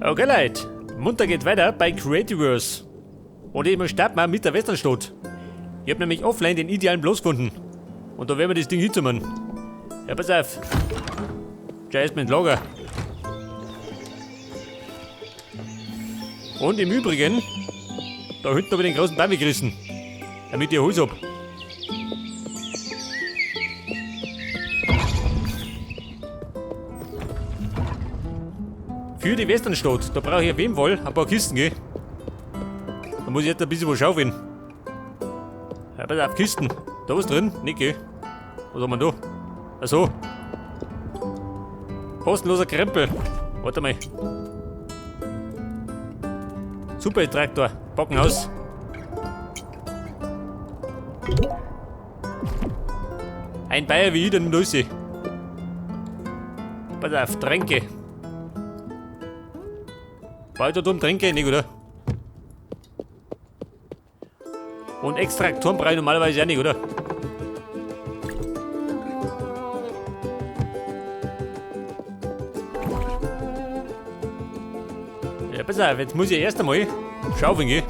Okay, Leute, munter geht weiter bei Creativerse. Und eben starten wir mit der Westernstadt. Ich hab nämlich offline den idealen Platz gefunden. Und da werden wir das Ding hinzumachen. Ja, pass auf. Schau erstmal ins Lager. Und im Übrigen, da hinten hab ich den großen Baum weggerissen. Damit ich Holz hab. Für die Westernstadt, da brauche ich auf jeden Fall ein paar Kisten, gell? Da muss ich jetzt ein bisschen was schaufeln. Ja, pass auf, Kisten. Da was drin? Nicht, gell? Was haben wir da? Ach so. Kostenloser Krempel. Warte mal. Super Traktor. Packen aus. Ein Bayer wie ich, der nimmt alles. Pass auf, Tränke. Bald da drum Tränke, nicht, oder? Und Extraktoren brauche ich normalerweise auch nicht, oder? Ja, pass auf, jetzt muss ich erst einmal schaufeln gehen.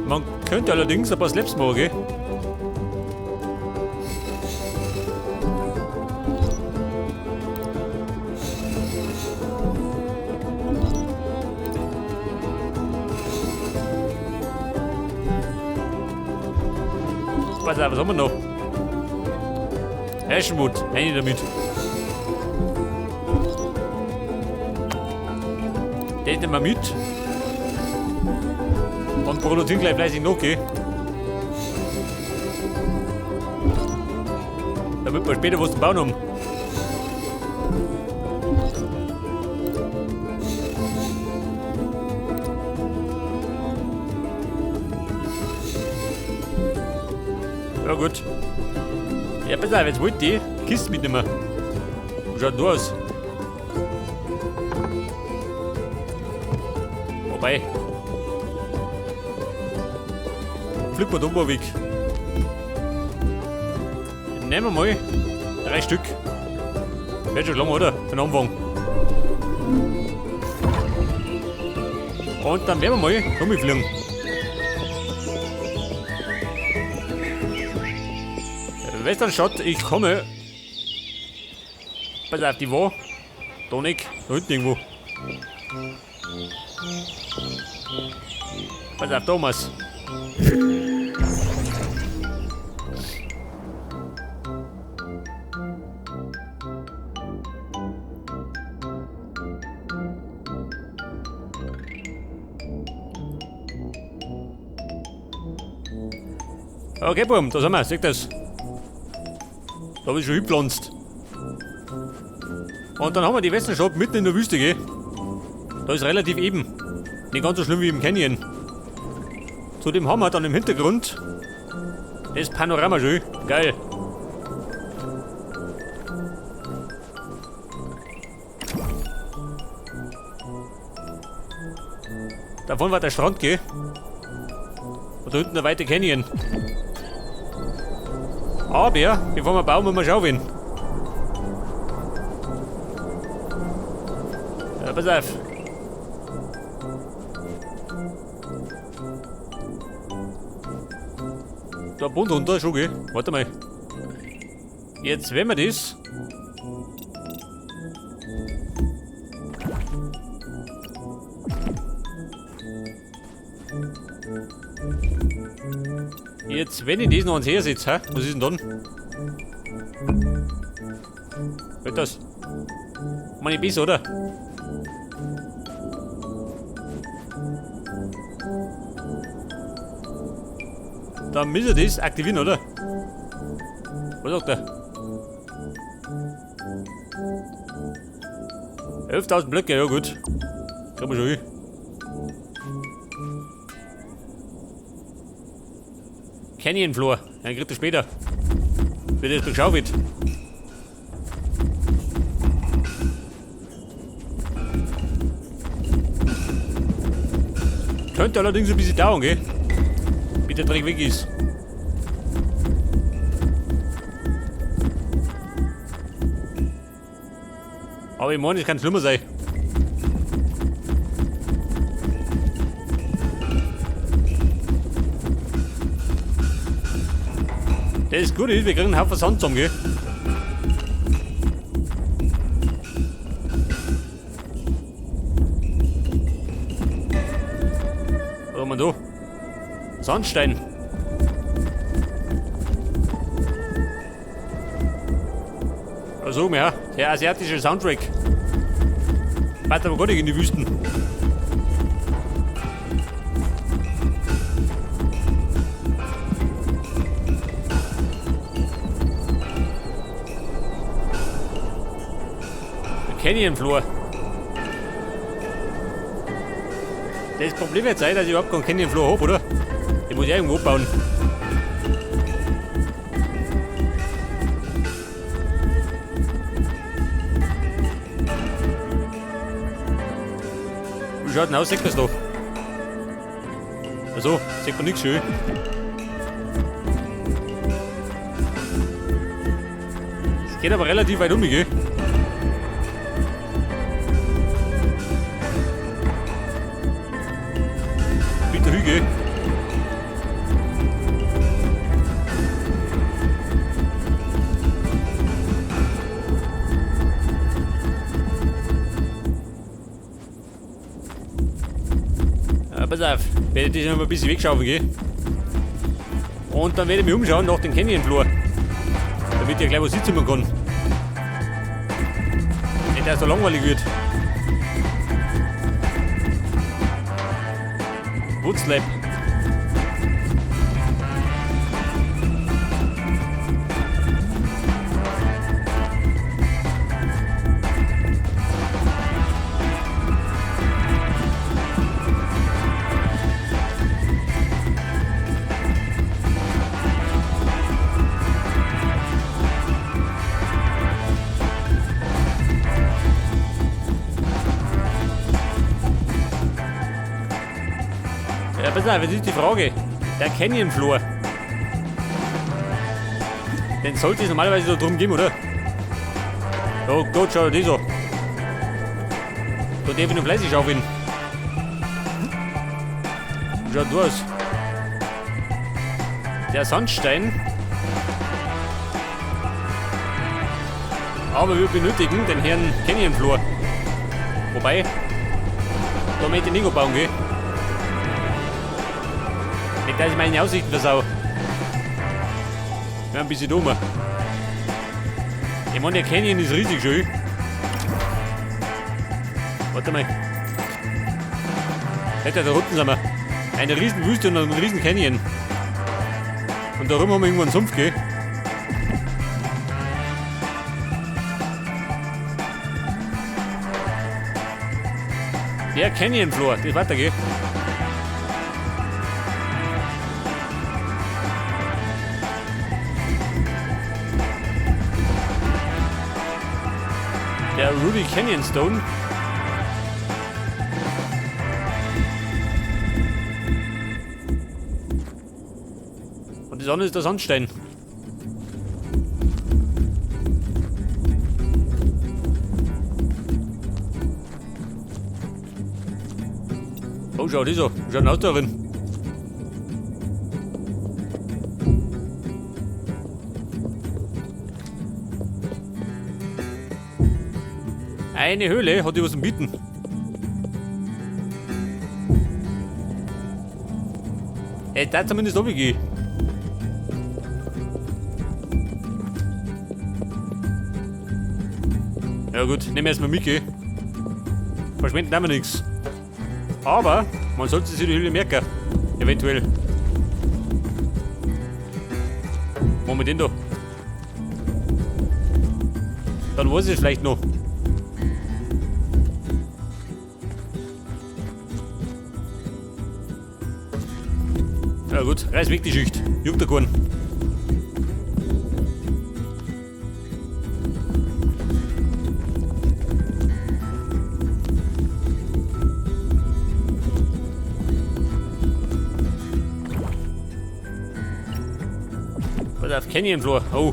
Man könnte allerdings ein paar Slaps machen, gell? Pass auf, was haben wir noch? Eschenmut, eine damit. Den nehmen wir mit. Und produzieren gleich fleißig noch, gell? Damit wir später was zu bauen haben. Ja gut. Ja, pass auf, jetzt wollte ich die Kiste mitnehmen. Wie schaut denn da aus? Wobei. Fliegt man da mal weg. Nehmen wir mal 3 Stück. Wird schon lang, oder? Für den Anfang. Und dann werden wir mal rumfliegen. Westernstadt, ich komme. Pass auf, die war. Da nicht, da hinten irgendwo. Pass auf, Thomas. Okay, Bumm, da sind wir, seht das. Da hab ich schon hingepflanzt. Und dann haben wir die Westernstadt mitten in der Wüste, gell? Da ist relativ eben. Nicht ganz so schlimm wie im Canyon. Zudem haben wir dann im Hintergrund das Panorama schön. Geil. Davon war der Strand, gell? Und da hinten der weite Canyon. Aber, bevor wir bauen, müssen wir schauen. Ja, pass auf. Da Bund runter, schon, gell? Warte mal. Jetzt, wenn wir das. Jetzt, wenn ich das noch ans Her setze, hä? Was ist denn dann? Was ist das? Meine ich besser, oder? Dann müssen wir das aktivieren, oder? Was sagt der? 11.000 Blöcke, ja gut. Kriegen wir schon hin. Canyon Floor, ein Drittel später. Wenn das geschaut wird. Könnte allerdings ein bisschen dauern, gell? Bis der Dreck weg ist. Aber ich meine, es kann schlimmer sein. Das Gute ist, wir kriegen einen Haufen Sand zusammen, gell? Was haben wir da? Sandstein. Also, ja, der asiatische Soundtrack. Passt aber gar nicht in die Wüsten. Canyon Floor. Das Problem wird sein, dass ich überhaupt keinen Canyon Floor hab, oder? Den muss ich irgendwo bauen. Wie schaut denn aus? Sieht man's da? Also, sieht man nichts schön. Es geht aber relativ weit um, gell? Bitte Hügel. Ja, pass auf, werde ich das noch mal ein bisschen wegschauen, gell? Und dann werde ich mich umschauen nach dem Canyon Floor. Damit ich ja gleich was hinzimmern kann. Nicht, dass es so langweilig wird. Woodslab. Ja, pass auf, jetzt ist die Frage. Der Canyon Floor. Den sollte es normalerweise da drum geben, oder? Oh Gott, schau dir das an. Da darf ich noch fleißig schaufeln. Wie schaut das aus? Der Sandstein. Aber wir benötigen den Herrn Canyon Floor. Wobei, da möchte ich nicht bauen, gell? Nicht, dass ich meine Aussichten versau. Ja, ein bisschen dummer. Ich meine, der Canyon ist riesig schön. Warte mal. Alter, da unten sind wir. Eine riesen Wüste und ein riesen Canyon. Und da rum haben wir irgendwo einen Sumpf, gell? Der Canyon Floor, das weiter, gell? Der Ruby Canyon Stone. Und die Sonne ist der Sandstein. Oh, schau das an. Schau ein Auto darin. Eine Höhle hat die was zum Bieten. Ey, da zumindest runtergehen. Ja gut, nehmen wir erstmal mit, gell? Verschwenden haben wir nix. Aber man sollte sich die Höhle merken. Eventuell. Wo haben wir den da? Dann weiß ich es vielleicht noch. Ja gut, reiß weg die Schicht. Juckt der keinen. Pass auf, Canyon Floor. Oh.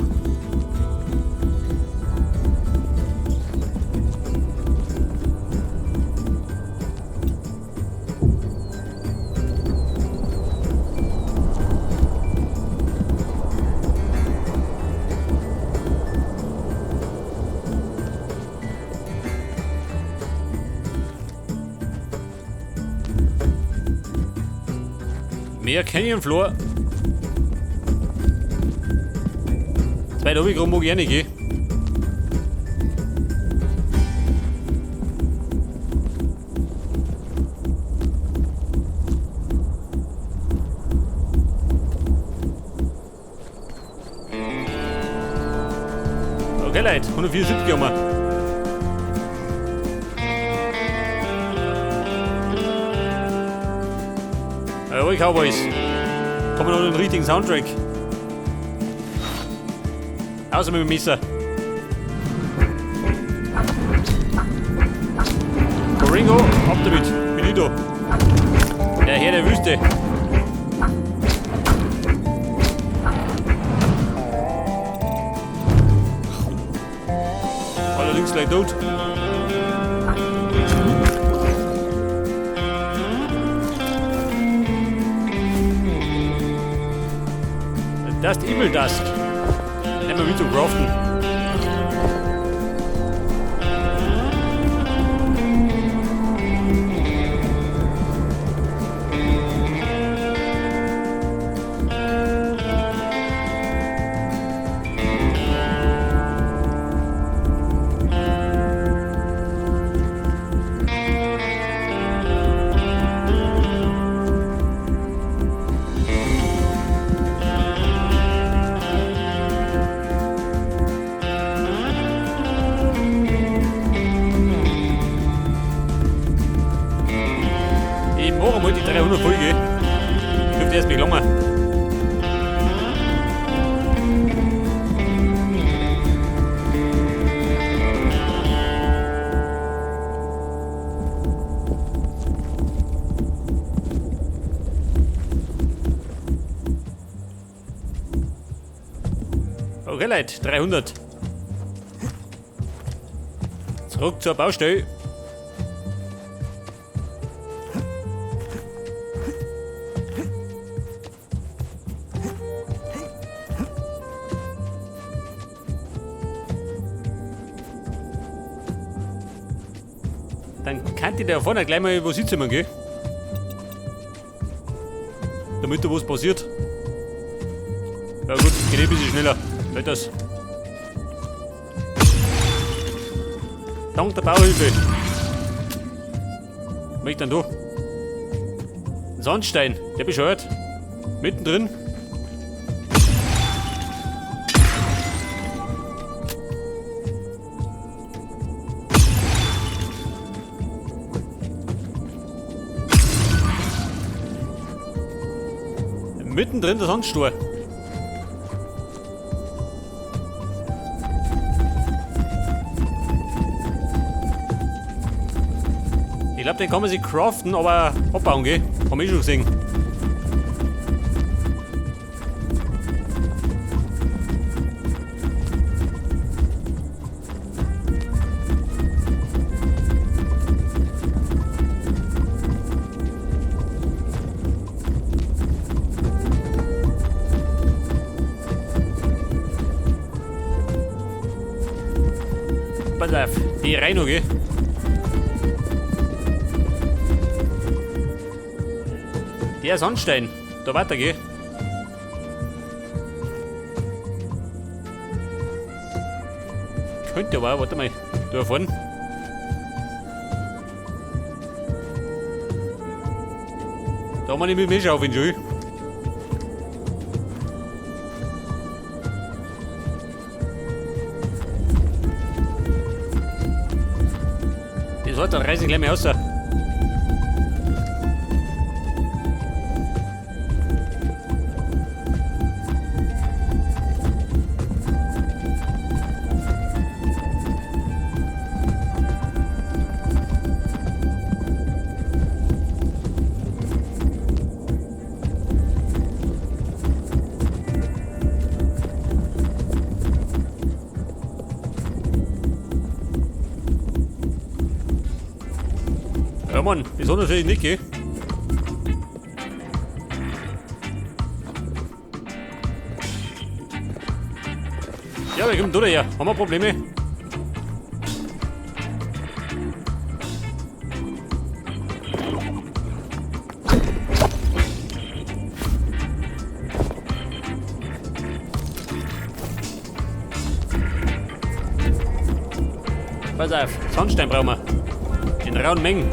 Mehr Canyon Floor. Zwei da mag ich auch nicht gehen. Okay, Leute, 174 haben wir. Jawohl, Cowboys. Kommen noch den richtigen Soundtrack. Außer mit dem Messer. Ringo, ab damit. Bin ich da. Der Herr der Wüste. Allerdings gleich tot. Das ist Evil Dusk. Nehmen wir mit zum Craften. Ich mache mal die 300 Folge. Dürfte erst mich lange. Okay, Leute, 300. Zurück zur Baustelle. Dann kann ich da vorne gleich mal was hinzimmern, gell? Damit da was passiert. Ja gut, geht eh ein bisschen schneller. Geht das. Dank der Bauhilfe. Was möchte ich denn da? Ein Sandstein, der bescheuert. Mittendrin. Mittendrin der Sandsturm. Ich glaub, den kann man sich craften, aber abbauen, gell? Haben wir eh schon gesehen. Pass auf, die rein, gell? Der Sandstein, da weiter, gell? Könnte aber, warte mal, da vorne. Da haben wir nämlich mehr auf in Schule. Das hat dann reiß ich gleich mal raus. Ja Mann, wieso natürlich nicht, gell? Ja, wir kommen durch her. Haben wir Probleme? Pass auf, Sandstein brauchen wir. In rauen Mengen.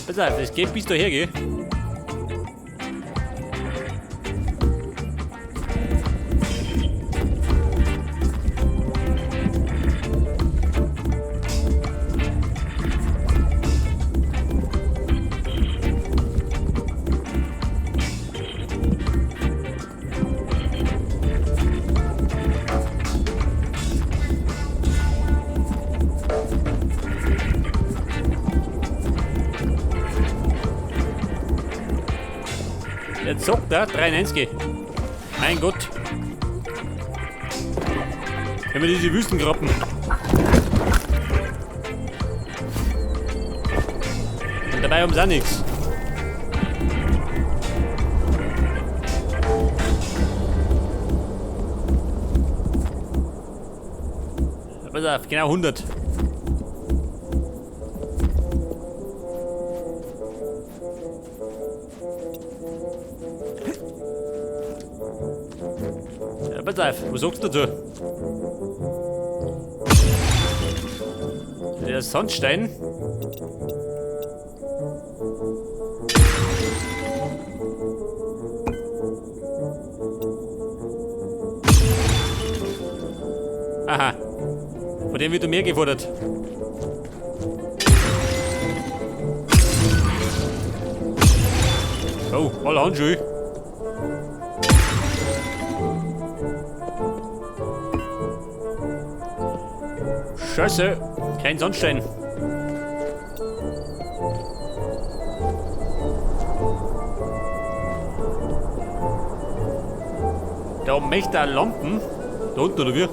Pass auf, das geht bis daher, gell? Jetzt sagt er 93. Mein Gott. Wenn wir diese Wüstengrappen. Und dabei haben sie auch nichts. Pass auf, genau 100. Ja, pass auf, was sagst du dazu? Der Sandstein. Aha. Von dem wird mehr gefordert. Oh, alle Handschuhe. Scheiße, kein Sandstein. Da möchte er Lampen. Da unten, oder wie?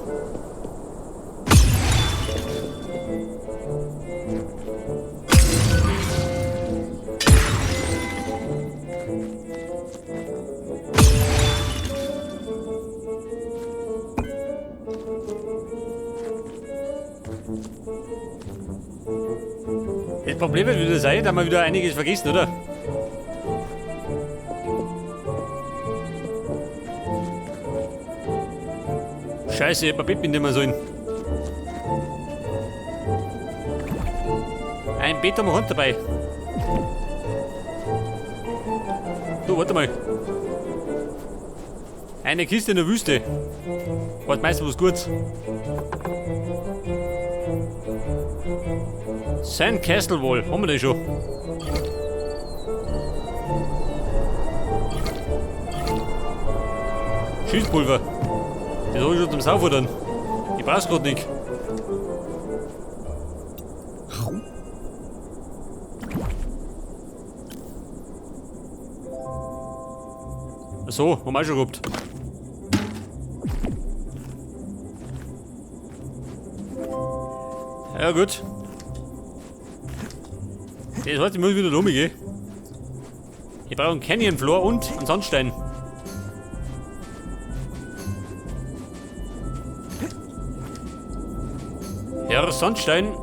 Das Problem wird wieder sein, da haben wir wieder einiges vergessen, oder? Scheiße, ich hab ein Bett mitnehmen sollen. Ein Bett haben wir Hund dabei. Du, warte mal. Eine Kiste in der Wüste. Was meinst du, was gut? Sandcastle Wall, haben wir den schon? Schießpulver. Das hab ich schon zum Saufen dann. Ich brauch's grad nicht. Ach so, haben wir auch schon gehabt. Ja gut. Das heißt, ich muss wieder rumgehen. Ich brauche einen Canyon Floor und einen Sandstein. Herr Sandstein.